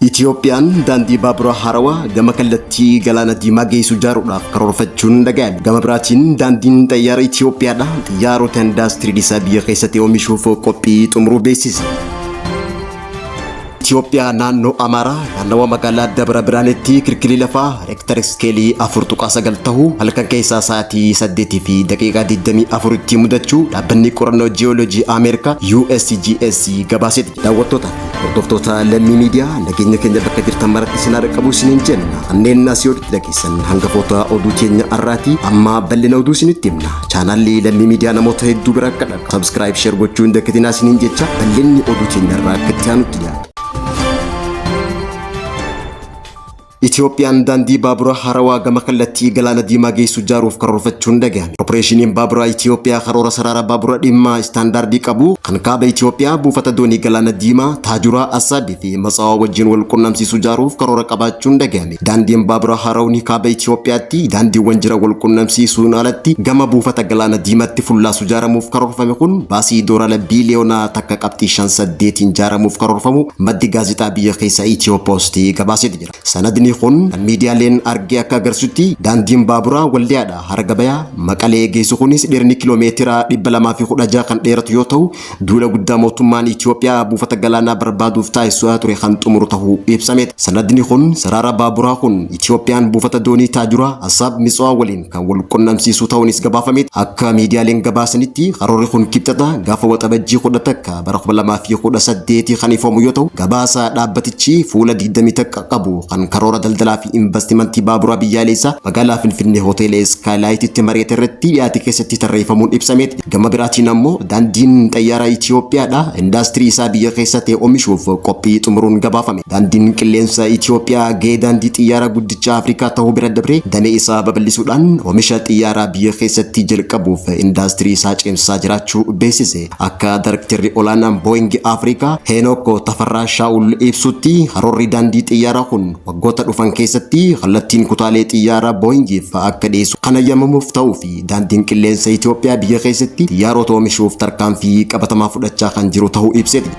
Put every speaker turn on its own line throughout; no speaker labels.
Itiyoophiyaan daandii baaburaa haarawaa gama kallattii galaana diimaa geessu ijaaruudhaaf karoorfachuun dhaga'ame. Gama biraatiin daandiin xayyaara Itiyoophiyaadha xiyyaarota indaastirii isaa biyya keessatti oomishuuf qophii xumuruu beeksise. Itiyoophiyaa naannoo Amaaraa naannawa magaalaa Dabra Biraanitti kirkirri lafaa reektar iskeelii 4.9 ta'u halkan keessaa sa'aatii 8:24 tti mudachuu dhaabbanni qorannoo ji'ooloojii Ameerikaa USGS gabaaseeti. Daawwattoota hordoftoota Lammii Miidiyaa, nageenya keenya bakka jirtan maratti isin haa dhaqqabu isiniin jenna. Kanneen asii olitti dhageessan hangafoota oduu keenya har'aati. Amma bal'ina oduu isinitti himna. Chaanaalli Lammii Miidiyaa namoota hedduu bira akka dhaqqabu subscribe, share gochuu hin dagatinaa isiniin jecha, bal'inni oduu keenya irraa akka itti aanutti dhiyaata. Itiyoophiyaan daandii baabura haarawaa gama kallattii galaana diimaa geessu ijaaruuf karoorfachuun dhagahame. Korporeeshiniin Baaburaa Itiyoophiyaa karoora saraara baabura dhimma istaandaardii qabu kan kaaba Itiyoophiyaa buufata doonii galaana diimaa Taajuraa, Assaabii fi Matsawaa wajjin wal qunnamsiisu ijaaruuf karoora qabaachuun dhagahame. Daandiin baabura haarawni kaaba Itiyoophiyaatti daandiiwwan jiran wal qunnamsiisuun alatti gama buufata galaana diimaatti fullaasu ijaaramuuf karoorfame kun baasii doolaara biiliyoona 1.58n ijaaramuuf karoorfamu maddi gaazexaa biyya keessaa Itiyoo Poost gabaaseeti jira. Sanadni kun kan miidiyaaleen arge akka agarsiisutti, daandiin baaburaa Waldiyaadha hara gabayaa Maqalee geessu kunis dheerinni kiloomeetira 216 kan dheeratu yoo ta'u, duula guddaa mootummaan Itiyoophiyaa buufata galaanaa barbaaduuf taasisaa ture kan xumuru ta'uu ibsameeti. Sanadni kun saraara baaburaa kun Itiyoophiyaan buufata doonii Taajuraa, Asaab, Mitsawaa waliin kan wal qunnamsiisu ta'uunis gabaafameeti. Akka miidiyaaleen gabaasanitti, karoorri kun Kibxata gaafa Waxabajjii 11 bara 2018 kan ifoomu yoo ta'u, gabaasa dhaabbatichi fuula 21 qabu kan karoora daldalaa fi invastimantii baaburaa biyyaaleessaa magaalaa Finfinnee hoteela Iskaayilaayititti mari'ate irratti dhiyaate keessatti tarreeffamuun ibsameeti. Gama biraatiin ammoo daandiin xayyaaraa Itiyoophiyaadha indaastirii isaa biyya keessa ta'e oomishuuf qophii xumuruun gabaafame. Daandiin qilleensa Itiyoophiyaa gahee daandii xiyyaaraa guddicha Afrikaa ta'uu bira dabree damee isaa babal'isuudhaan oomisha xiyyaaraa biyya keessatti jalqabuuf indaastirii isaa cimsaa jiraachuu beeksise. Akka Darekterri Olaanaan Booyingi Afrikaa Heenook Tafarraa Shaa'ul ibsutti, karoorri daandii xiyyaaraa kun waggoota dhufan keessatti kallattiin kutaalee xiyyaaraa Booyingiif akka dhiyeessu kan hayyamamuuf ta'uu fi daandiin qilleensa Itoophiyaa biyya keessatti xiyyaarota oomishuuf tarkaanfii qabatamaa fudhachaa kan jiru ta'uu ibseeti.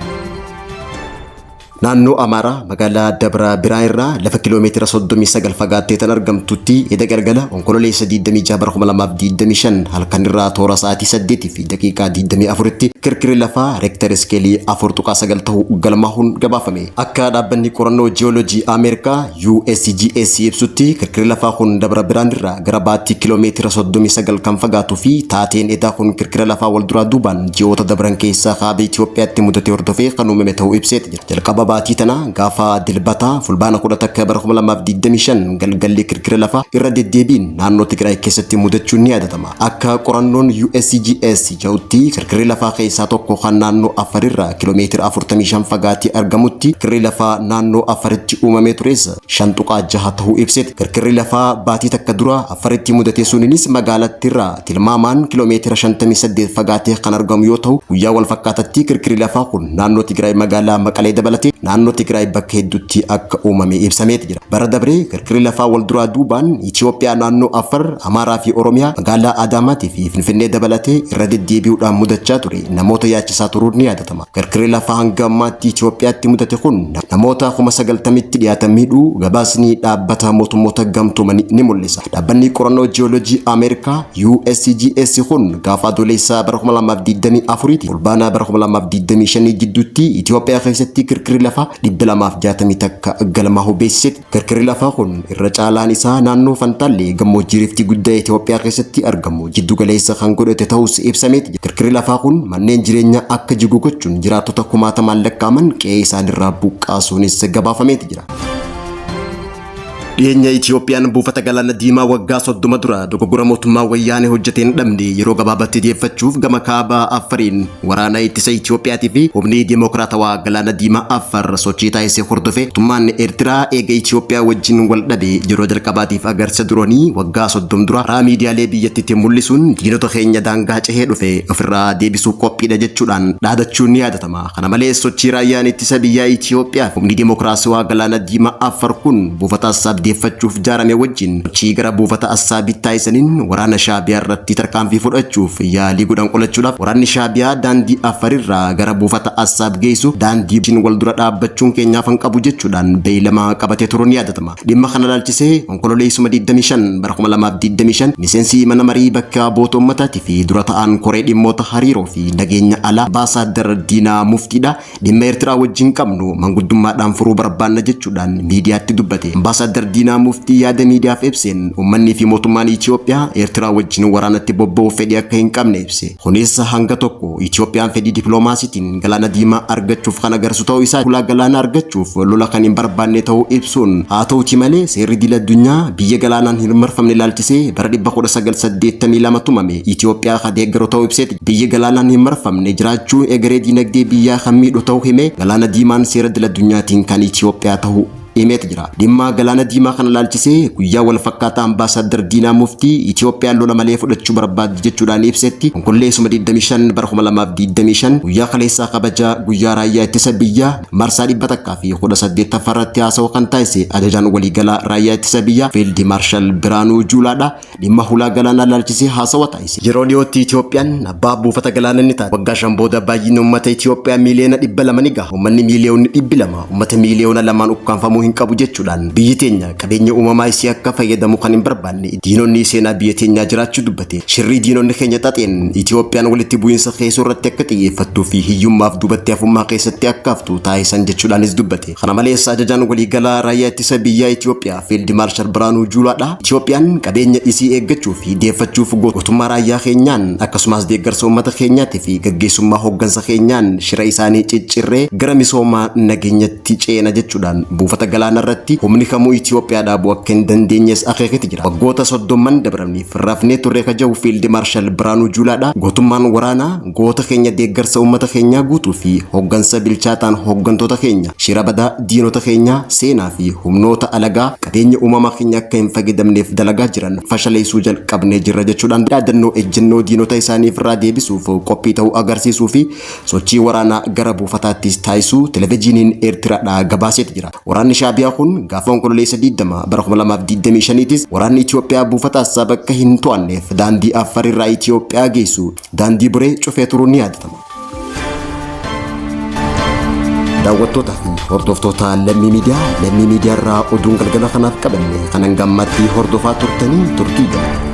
Naannoo Amaaraa magaalaa Dabra Birhaan irraa lafa kiloomeetira 39 fagaattee tan argamtutti eda galgala Onkololeessa 26 bara 2025 halkan irraa toora sa'aatii 8:24tti kirkirri lafaa reektar iskeelii 4.9 ta'u galmaahuun gabaafame. Akka dhaabbanni qorannoo ji'ooloojii Ameerikaa USGS ibsutti, kirkirri lafaa kun Dabra Birhaan irraa gara baatti kiloomeetira 39 kan fagaatuu fi taateen edaa kun kirkira lafaa walduraa duubaan ji'oota dabran keessaa kaaba Itoophiyaatti mudate hordofee kan uumame ta'uu ibseeti jira. Jalqaba baatii tanaa gaafa Dilbataa Fulbaana 11 bara 2025 galgalli kirkira lafaa irra deddeebiin naannoo Tigraay keessatti mudachuun ni yaadatama. Akka qorannoon USGS jedhutti, kirkirri lafaa keessaa tokko kan naannoo Affarirraa kiloomeetira 45 fagaatee argamutti kirkirri lafaa naannoo Affaritti uumamee tures 5.6 tahuu ibseeti. Kirkirri lafaa baatii takka dura Affaritti mudate suninis magaalattiirraa tilmaamaan kiloomeetira 58 fagaatee kan argamu yoo tahu, guyyaa wal fakkaatatti kirkirri lafaa kun naannoo Tigraay magaalaa Maqalee dabalatee naannoo Tigraay bakka hedduutti akka uumame ibsameeti jira. Bara dabre kirkirri lafaa wal duraa duubaan Itiyoophiyaa naannoo Affar, Amaaraa fi Oromiyaa magaalaa Adaamaatii fi Finfinnee dabalatee irra deddeebi'uudhaan mudachaa ture namoota yaachisaa turuun ni yaadatama. Kirkirri lafaa hanga ammaatti Itiyoophiyaatti mudate kun namoota 90,000tti dhiyaatan miidhuu gabaasni dhaabbata mootummoota gamtoomanii ni mul'isa. Dhaabbanni qorannoo ji'ooloojii Ameerikaa USGS kun gaafa Adoolessaa bara 2024ti Fulbaana bara 2025 jidduutti Itiyoophiyaa keessatti kirkirri lafaa 261 galmaa'uu beeksiseeti. Kirkirri lafaa kun irra caalaan isaa naannoo Fantaallee gammoojjii Riftii Guddaa Itoophiyaa keessatti argamu jiddu galeessa kan godhate ta'uus ibsameeti jira. Kirkirri lafaa kun manneen jireenyaa akka jigu gochuun jiraattota kumaatamaan lakkaa'aman qe'ee isaaniirraa buqqaasuunis gabaafameeti jira. Dhiyeenya Itiyoophiyaan buufata galaana diimaa waggaa 30 dura dogoggora mootummaa Wayyaanee hojjeteen dhabne yeroo gabaabaatti deeffachuuf gama kaaba Affariin waraana ittisa Itiyoophiyaatii fi humni Dimookiraatawaa Galaana Diimaa Affar sochii taasise hordofee, mootummaan Eertiraa eega Itiyoophiyaa wajjin wal dhabe yeroo jalqabaatiif agarsiisa diroonii waggaa 30 dura karaa miidiyaalee biyyattiitiin mul'isuun diinota keenya daangaa cehee dhufe ofirraa deebisuu qophiidha jechuudhaan dhaadachuun ni yaadatama. Kana malees sochii raayyaan ittisa biyyaa Itiyoophiyaa fi humni Dimookiraasawaa Galaana Diimaa Affar kun buufata Assaab deeffachuuf jaarame wajjin sochii gara buufata Assaabitti taasisaniin waraana Shaabiyaa irratti tarkaanfii fudhachuuf yaalii godhan qolachuudhaaf waraanni Shaabiyaa daandii Affarirraa gara buufata Assaab geessu daandii wal dura dhaabbachuun keenyaaf hin qabu jechuudhaan beeylama qabatee turuun ni yaadatama. Dhimma kana ilaalchisee Onkololeessuma 25 bara 2025 miseensi mana marii bakka bu'oota uummataatii fi dura ta'an koree dhimmoota hariiroo fi nageenya alaa Ambaasaaddar Diinaa Muftiidha. Dhimma Eertiraa wajjin qabnu manguddummaadhaan furuu barbaanna jechuudhaan miidiyaatti dubbate. Ambaasaaddar Diinaa Muftii yaada miidiyaaf ibseen uummanni fi mootummaan Itoophiyaa Eertiraa wajjin waraanatti bobba'uuf fedhii akka hin qabne ibse. Kunis hanga tokko Itoophiyaan fedhii dippiloomaasiitiin galaana diimaa argachuuf kan agarsiisu ta'uu isaa hulaa galaana argachuuf lola kan hin barbaanne ta'uu ibsuun haa ta'uti malee seerri idil addunyaa biyya galaanaan hin marfamne ilaalchisee bara 1982 tumame Itoophiyaa kan deeggaru ta'uu ibseeti. Biyya galaanaan hin marfamne jiraachuu egeree diinagdee biyyaa kan miidhu ta'uu hime galaana diimaan seera idil addunyaatiin kan Itoophiyaa ta'uu himeeti jira. Dhimma galaana diimaa kana ilaalchisee guyyaa wal fakkaataa Ambaasaaddar Diinaa Muftii Itoophiyaan lola malee fudhachuu barbaaddi jechuudhaan ibsetti Onkololeessuma 25 bara 2025 guyyaa kaleessaa kabaja guyyaa raayyaa ittisa biyyaa marsaa 118ffaa irratti haasawaa kan taasise ajajaan waliigalaa raayyaa ittisa biyyaa Fiild Maarshal Biraanuu Juulaadha. Dhimma hulaa galaanaa ilaalchisee haasawa taasise. Yeroo dhiyootti Itoophiyaan abbaa buufata galaanaa ni taati. Waggaa 5 booda baay'inni uummata Itoophiyaa miiliyoona 200 ni gaha. Uummanni miiliyoonni 200 uummata miiliyoona 2n ukkaamfamuu hin qabu jechuudhaan biyyi teenya qabeenya uumamaa isii akka fayyadamu kan hin barbaanne diinonni seenaa biyya teenyaa jiraachuu dubbate. Shirrii diinonni keenya xaxeen Itoophiyaan walitti bu'iinsa keessoo irratti akka xiyyeeffattuu fi hiyyummaaf duubatti hafummaa keessatti akka haftu taasisan jechuudhaanis dubbate. Kana malees ajajaan waliigalaa raayyaa ittisa biyyaa Itoophiyaa Fiild Maarshal Biraanuu Juulaadha. Itoophiyaan qabeenya isii eeggachuu fi deeffachuuf gootummaa raayyaa keenyaan akkasumas deeggarsa uummata keenyaatii fi gaggeessummaa hooggansa keenyaan shira isaanii ciccirree gara misoomaa nageenyatti ceena jechuudhaan buufata galaana irratti humni kamuu Itoophiyaa dhaabuu akka hin dandeenyes akeeketi jira. Waggoota soddomman dabraniif rafnee turre ka jedhu Fiild Maarshal Biraanuu Juulaadha. Gootummaan waraanaa goota keenya deeggarsa uummata keenyaa guutuu fi hooggansa bilchaataan hooggantoota keenya shira badaa diinota keenyaa seenaa fi humnoota alagaa qabeenya uumamaa keenya akka hin fayyadamneef dalagaa jiran fashaleessuu jalqabnee jirra jechuudhaan dhaadannoo ejjennoo diinota isaaniif irraa deebisuuf qophii ta'uu agarsiisuu fi sochii waraanaa gara buufataattis taasisuu televezyiiniin Eertiraadhaa gabaaseeti jira. Waraanni Shaabiyaa kun gaafa Onkololeessa 20 bara 2025tis waraanni Itoophiyaa buufata Assaab akka hin to'anneef daandii Affaar irraa Itoophiyaa geessu daandii Buree cufee turuun ni yaadatama. Daawwattootaa fi hordoftoota Lammii Miidiyaa, Lammii Miidiyaa irraa oduun galgala kanaaf qabanne kan hanga ammaatti hordofaa turtanii turtii gaarii.